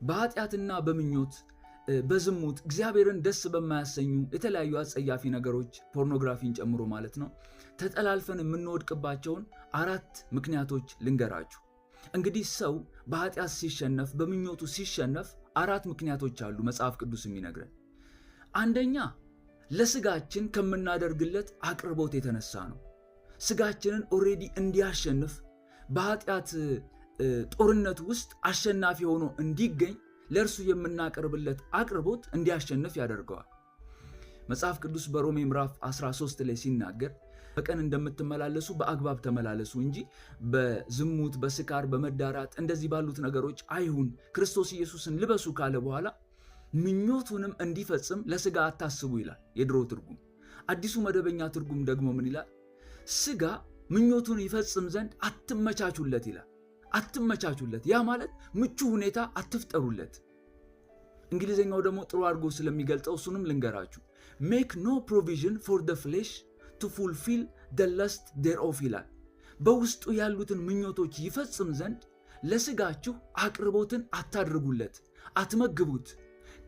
በኃጢአትና በምኞት፣ በዝሙት፣ እግዚአብሔርን ደስ በማያሰኙ የተለያዩ አጸያፊ ነገሮች፣ ፖርኖግራፊን ጨምሮ ማለት ነው፣ ተጠላልፈን የምንወድቅባቸውን አራት ምክንያቶች ልንገራችሁ። እንግዲህ ሰው በኃጢአት ሲሸነፍ፣ በምኞቱ ሲሸነፍ አራት ምክንያቶች አሉ መጽሐፍ ቅዱስ የሚነግረን። አንደኛ፣ ለስጋችን ከምናደርግለት አቅርቦት የተነሳ ነው። ስጋችንን already እንዲያሸንፍ፣ በኃጢአት ጦርነት ውስጥ አሸናፊ ሆኖ እንዲገኝ ለእርሱ የምናቀርብለት አቅርቦት እንዲያሸንፍ ያደርገዋል። መጽሐፍ ቅዱስ በሮሜ ምዕራፍ 13 ላይ ሲናገር በቀን እንደምትመላለሱ በአግባብ ተመላለሱ እንጂ በዝሙት፣ በስካር፣ በመዳራት እንደዚህ ባሉት ነገሮች አይሁን፣ ክርስቶስ ኢየሱስን ልበሱ ካለ በኋላ ምኞቱንም እንዲፈጽም ለስጋ አታስቡ ይላል የድሮ ትርጉም። አዲሱ መደበኛ ትርጉም ደግሞ ምን ይላል? ስጋ ምኞቱን ይፈጽም ዘንድ አትመቻቹለት ይላል። አትመቻቹለት፣ ያ ማለት ምቹ ሁኔታ አትፍጠሩለት። እንግሊዝኛው ደግሞ ጥሩ አድርጎ ስለሚገልጸው እሱንም ልንገራችሁ። "Make no provision for the flesh to fulfill the lust thereof" ይላል። በውስጡ ያሉትን ምኞቶች ይፈጽም ዘንድ ለስጋችሁ አቅርቦትን አታድርጉለት፣ አትመግቡት።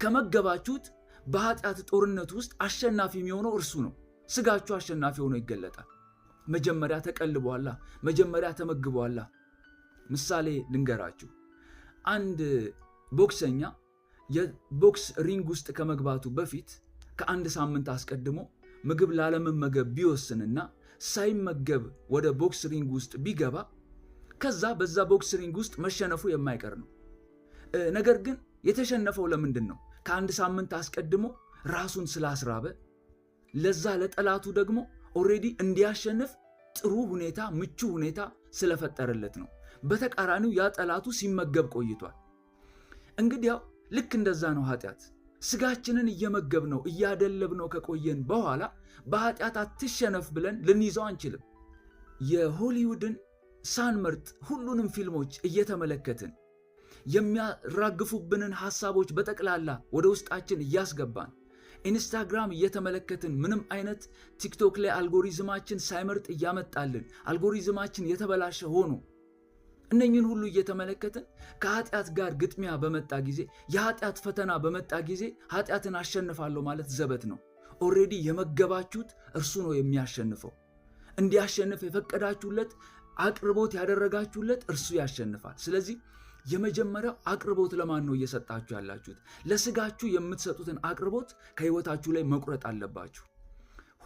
ከመገባችሁት በኃጢአት ጦርነት ውስጥ አሸናፊ የሚሆነው እርሱ ነው። ስጋችሁ አሸናፊ ሆኖ ይገለጣል። መጀመሪያ ተቀልቧላ፣ መጀመሪያ ተመግቧላ። ምሳሌ ልንገራችሁ። አንድ ቦክሰኛ የቦክስ ring ውስጥ ከመግባቱ በፊት ከአንድ ሳምንት አስቀድሞ ምግብ ላለመመገብ ቢወስንና ሳይመገብ ወደ ቦክስ ring ውስጥ ቢገባ ከዛ በዛ ቦክስ ring ውስጥ መሸነፉ የማይቀር ነው። ነገር ግን የተሸነፈው ለምንድን ነው? ከአንድ ሳምንት አስቀድሞ ራሱን ስላስራበ፣ ለዛ ለጠላቱ ደግሞ already እንዲያሸንፍ ጥሩ ሁኔታ፣ ምቹ ሁኔታ ስለፈጠረለት ነው። በተቃራኒው ያ ጠላቱ ሲመገብ ቆይቷል። እንግዲያው ልክ እንደዛ ነው ኃጢአት። ስጋችንን እየመገብነው፣ እያደለብነው ከቆየን በኋላ በኃጢአት አትሸነፍ ብለን ልንይዘው አንችልም። የሆሊውድን ሳንመርጥ ሁሉንም ፊልሞች እየተመለከትን፣ የሚያራግፉብንን ሐሳቦች በጠቅላላ ወደ ውስጣችን እያስገባን፣ ኢንስታግራም እየተመለከትን፣ ምንም አይነት ቲክቶክ ላይ አልጎሪዝማችን ሳይመርጥ እያመጣልን፣ አልጎሪዝማችን የተበላሸ ሆኖ እነኝን ሁሉ እየተመለከትን ከኃጢአት ጋር ግጥሚያ በመጣ ጊዜ፣ የኃጢአት ፈተና በመጣ ጊዜ ኃጢአትን አሸንፋለሁ ማለት ዘበት ነው። Already የመገባችሁት እርሱ ነው የሚያሸንፈው። እንዲያሸንፍ የፈቀዳችሁለት፣ አቅርቦት ያደረጋችሁለት እርሱ ያሸንፋል። ስለዚህ የመጀመሪያው አቅርቦት ለማን ነው እየሰጣችሁ ያላችሁት? ለስጋችሁ የምትሰጡትን አቅርቦት ከህይወታችሁ ላይ መቁረጥ አለባችሁ።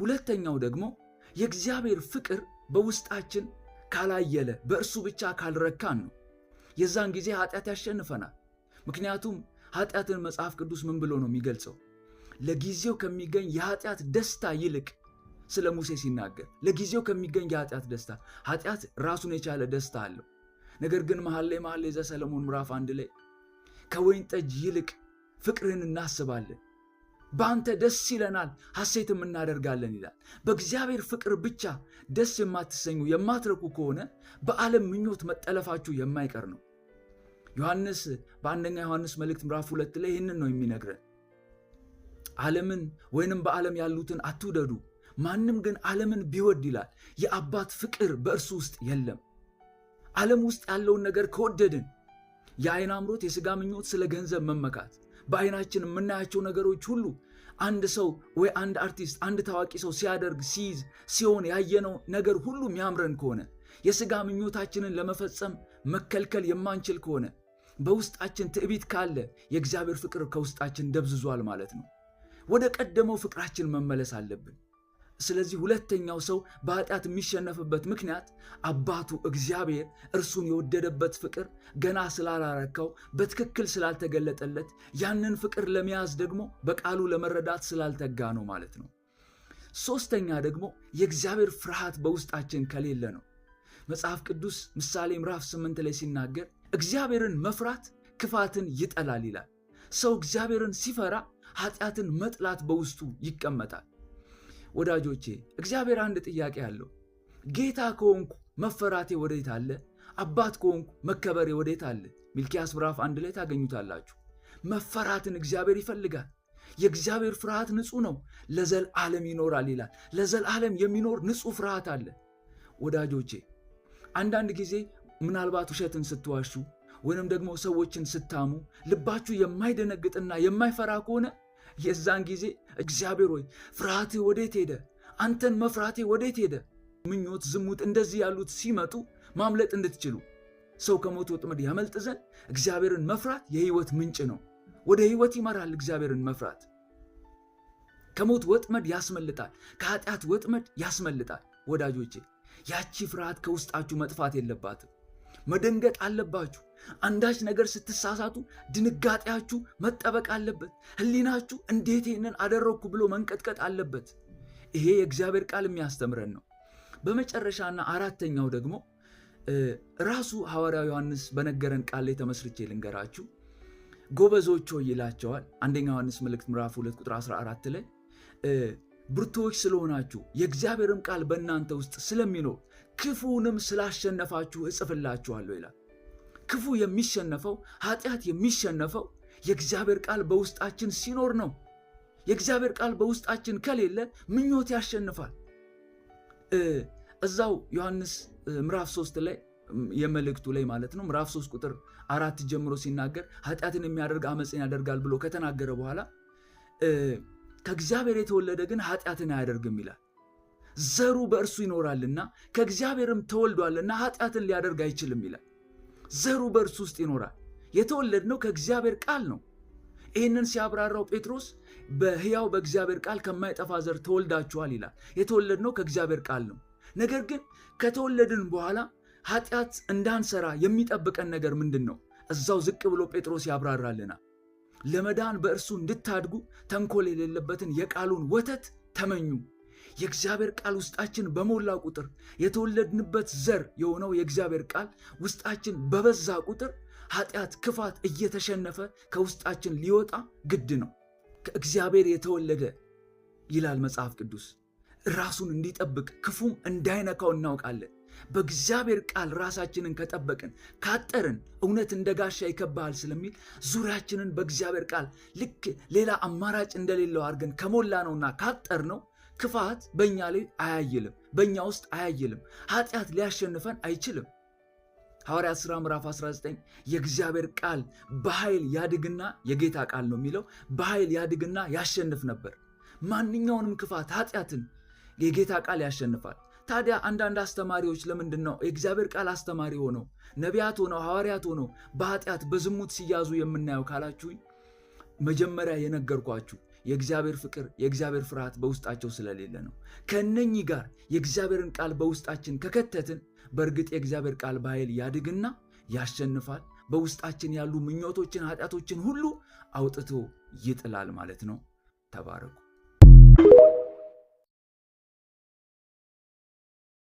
ሁለተኛው ደግሞ የእግዚአብሔር ፍቅር በውስጣችን ካላየለ፣ በእርሱ ብቻ ካልረካን ነው። የዛን ጊዜ ኃጢአት ያሸንፈናል። ምክንያቱም ኃጢአትን መጽሐፍ ቅዱስ ምን ብሎ ነው የሚገልጸው? ለጊዜው ከሚገኝ የኃጢአት ደስታ ይልቅ፣ ስለ ሙሴ ሲናገር፣ ለጊዜው ከሚገኝ የኃጢአት ደስታ፣ ኃጢአት ራሱን የቻለ ደስታ አለው። ነገር ግን መኃልየ መኃልይ ዘሰሎሞን ምዕራፍ 1 ላይ ከወይን ጠጅ ይልቅ ፍቅርህን እናስባለን፣ በአንተ ደስ ይለናል፣ ሐሴትም እናደርጋለን ይላል። በእግዚአብሔር ፍቅር ብቻ ደስ የማትሰኙ፣ የማትረኩ ከሆነ በዓለም ምኞት መጠለፋችሁ የማይቀር ነው። ዮሐንስ በአንደኛ ዮሐንስ መልእክት ምዕራፍ 2 ላይ ይህንን ነው የሚነግረን። ዓለምን ወይንም በዓለም ያሉትን አትውደዱ። ማንም ግን ዓለምን ቢወድ ይላል፣ የአባት ፍቅር በእርሱ ውስጥ የለም። ዓለም ውስጥ ያለውን ነገር ከወደድን፣ የዓይን አምሮት፣ የሥጋ ምኞት፣ ስለ ገንዘብ መመካት፣ በዓይናችን የምናያቸው ነገሮች ሁሉ፣ አንድ ሰው ወይ አንድ አርቲስት፣ አንድ ታዋቂ ሰው ሲያደርግ፣ ሲይዝ፣ ሲሆን ያየነው ነገር ሁሉ የሚያምረን ከሆነ፣ የሥጋ ምኞታችንን ለመፈጸም መከልከል የማንችል ከሆነ፣ በውስጣችን ትዕቢት ካለ የእግዚአብሔር ፍቅር ከውስጣችን ደብዝዟል ማለት ነው። ወደ ቀደመው ፍቅራችን መመለስ አለብን። ስለዚህ ሁለተኛው ሰው በኃጢአት የሚሸነፍበት ምክንያት አባቱ እግዚአብሔር እርሱን የወደደበት ፍቅር ገና ስላላረካው፣ በትክክል ስላልተገለጠለት፣ ያንን ፍቅር ለመያዝ ደግሞ በቃሉ ለመረዳት ስላልተጋ ነው ማለት ነው። ሶስተኛ ደግሞ የእግዚአብሔር ፍርሃት በውስጣችን ከሌለ ነው። መጽሐፍ ቅዱስ ምሳሌ ምዕራፍ 8 ላይ ሲናገር እግዚአብሔርን መፍራት ክፋትን ይጠላል ይላል። ሰው እግዚአብሔርን ሲፈራ ኃጢአትን መጥላት በውስጡ ይቀመጣል። ወዳጆቼ፣ እግዚአብሔር አንድ ጥያቄ አለው። ጌታ ከሆንኩ መፈራቴ ወዴት አለ? አባት ከሆንኩ መከበሬ ወዴት አለ? ሚልኪያስ ምዕራፍ 1 ላይ ታገኙታላችሁ። መፈራትን እግዚአብሔር ይፈልጋል። የእግዚአብሔር ፍርሃት ንጹሕ ነው፣ ለዘላለም ይኖራል ይላል። ለዘላለም የሚኖር ንጹሕ ፍርሃት አለ። ወዳጆቼ፣ አንዳንድ ጊዜ ምናልባት ውሸትን ስትዋሹ ወይንም ደግሞ ሰዎችን ስታሙ ልባችሁ የማይደነግጥና የማይፈራ ከሆነ የዛን ጊዜ እግዚአብሔር ሆይ ፍርሃትህ ወዴት ሄደ? አንተን መፍራቴ ወዴት ሄደ? ምኞት፣ ዝሙት እንደዚህ ያሉት ሲመጡ ማምለጥ እንድትችሉ ሰው ከሞት ወጥመድ ያመልጥ ዘንድ እግዚአብሔርን መፍራት የህይወት ምንጭ ነው። ወደ ህይወት ይመራል። እግዚአብሔርን መፍራት ከሞት ወጥመድ ያስመልጣል፣ ከኃጢአት ወጥመድ ያስመልጣል። ወዳጆቼ ያቺ ፍርሃት ከውስጣችሁ መጥፋት የለባትም። መደንገጥ አለባችሁ። አንዳች ነገር ስትሳሳቱ ድንጋጤያችሁ መጠበቅ አለበት። ህሊናችሁ እንዴት ይህንን አደረግኩ ብሎ መንቀጥቀጥ አለበት። ይሄ የእግዚአብሔር ቃል የሚያስተምረን ነው። በመጨረሻና አራተኛው ደግሞ ራሱ ሐዋርያው ዮሐንስ በነገረን ቃል ላይ ተመስርቼ ልንገራችሁ። ጎበዞች ሆይ ይላቸዋል። አንደኛ ዮሐንስ መልእክት ምዕራፍ 2 ቁጥር 14 ላይ ብርቱዎች ስለሆናችሁ የእግዚአብሔርም ቃል በእናንተ ውስጥ ስለሚኖር ክፉንም ስላሸነፋችሁ እጽፍላችኋለሁ ይላል። ክፉ የሚሸነፈው፣ ኃጢአት የሚሸነፈው የእግዚአብሔር ቃል በውስጣችን ሲኖር ነው። የእግዚአብሔር ቃል በውስጣችን ከሌለ ምኞት ያሸንፋል። እዛው ዮሐንስ ምዕራፍ 3 ላይ፣ የመልእክቱ ላይ ማለት ነው፣ ምዕራፍ 3 ቁጥር 4 ጀምሮ ሲናገር ኃጢአትን የሚያደርግ አመፅን ያደርጋል ብሎ ከተናገረ በኋላ ከእግዚአብሔር የተወለደ ግን ኃጢአትን አያደርግም ይላል። ዘሩ በእርሱ ይኖራልና ከእግዚአብሔርም ተወልዷልና ኃጢአትን ሊያደርግ አይችልም ይላል። ዘሩ በእርሱ ውስጥ ይኖራል። የተወለድነው ከእግዚአብሔር ቃል ነው። ይህንን ሲያብራራው ጴጥሮስ በሕያው በእግዚአብሔር ቃል ከማይጠፋ ዘር ተወልዳችኋል ይላል። የተወለድነው ከእግዚአብሔር ቃል ነው። ነገር ግን ከተወለድን በኋላ ኃጢአት እንዳንሰራ የሚጠብቀን ነገር ምንድን ነው? እዛው ዝቅ ብሎ ጴጥሮስ ያብራራልናል። ለመዳን በእርሱ እንድታድጉ ተንኮል የሌለበትን የቃሉን ወተት ተመኙ። የእግዚአብሔር ቃል ውስጣችን በሞላ ቁጥር፣ የተወለድንበት ዘር የሆነው የእግዚአብሔር ቃል ውስጣችን በበዛ ቁጥር ኃጢአት፣ ክፋት እየተሸነፈ ከውስጣችን ሊወጣ ግድ ነው። ከእግዚአብሔር የተወለደ ይላል መጽሐፍ ቅዱስ ራሱን እንዲጠብቅ ክፉም እንዳይነካው እናውቃለን። በእግዚአብሔር ቃል ራሳችንን ከጠበቅን፣ ካጠርን፣ እውነት እንደ ጋሻ ይከብሃል ስለሚል ዙሪያችንን በእግዚአብሔር ቃል ልክ ሌላ አማራጭ እንደሌለው አድርገን ከሞላ ነውና ካጠር ነው ክፋት በእኛ ላይ አያይልም፣ በእኛ ውስጥ አያይልም። ኃጢአት ሊያሸንፈን አይችልም። ሐዋርያት ሥራ ምዕራፍ 19 የእግዚአብሔር ቃል በኃይል ያድግና፣ የጌታ ቃል ነው የሚለው፣ በኃይል ያድግና ያሸንፍ ነበር። ማንኛውንም ክፋት፣ ኃጢአትን የጌታ ቃል ያሸንፋል። ታዲያ አንዳንድ አስተማሪዎች ለምንድን ነው የእግዚአብሔር ቃል አስተማሪ ሆነው፣ ነቢያት ሆነው፣ ሐዋርያት ሆነው በኃጢአት በዝሙት ሲያዙ የምናየው ካላችሁኝ፣ መጀመሪያ የነገርኳችሁ የእግዚአብሔር ፍቅር፣ የእግዚአብሔር ፍርሃት በውስጣቸው ስለሌለ ነው። ከእነኚህ ጋር የእግዚአብሔርን ቃል በውስጣችን ከከተትን በእርግጥ የእግዚአብሔር ቃል በኃይል ያድግና ያሸንፋል። በውስጣችን ያሉ ምኞቶችን፣ ኃጢአቶችን ሁሉ አውጥቶ ይጥላል ማለት ነው። ተባረኩ።